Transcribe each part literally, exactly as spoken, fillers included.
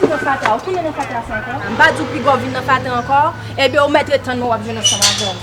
Nan fatra, ou tounen nan fatra sa ankò? M pa di w piga w vin nan fatra ankò, ebyen ou mèt ret tann mwen w ap jwenn ansanm avè m.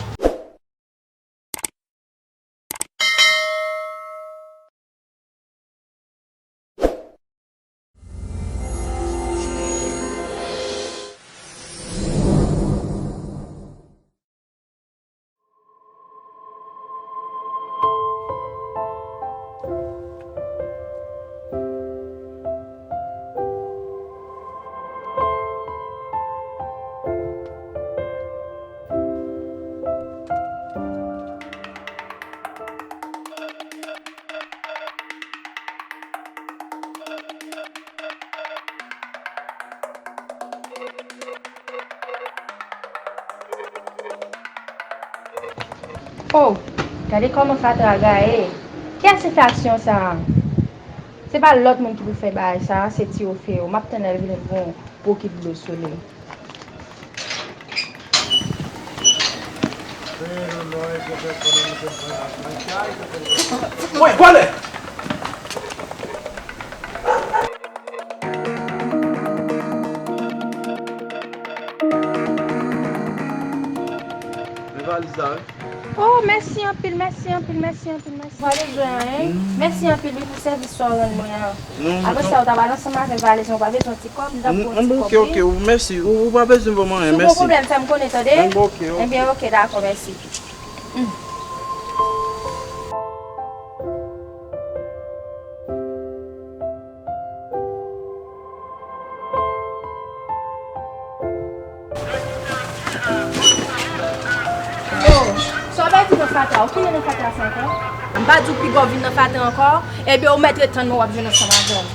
Oh, gade kòman fatra gaye. Kiyès se Tasyon sa a? Se pa lòt moun ki pou fè bagay sa a, se Tiyofe yo. M ap tann lè l vin pou yon bokit dlo sou li. Mwen, vòlè! Men valiz la, wi. Oh, mèsi anpil, mèsi anpil, mèsi anpil, mèsi. Ou pa bezwen anyen. Mèsi anpil, wi, pou sèvis sa w rann mwen an. Apre sa, ou ta pral ansanm avè m, ou pa bezwen, ou pa bezwen ti kòb, m ta pou ou ti kòb, wi. Ok, ok, mèsi. Ou, ou pa bezwen ban m anyen, mèsi. Si w gen pwoblèm, fè m konnen, tande? Ebyen, ok, dakò, mèsi. Oh, sa w bay di nan fatra, ou tounen nan fatra sa ankò? M pa di w piga w vin nan fatra ankò, ebyen ou mèt ret tann mwen w ap jwenn ansanm avè m.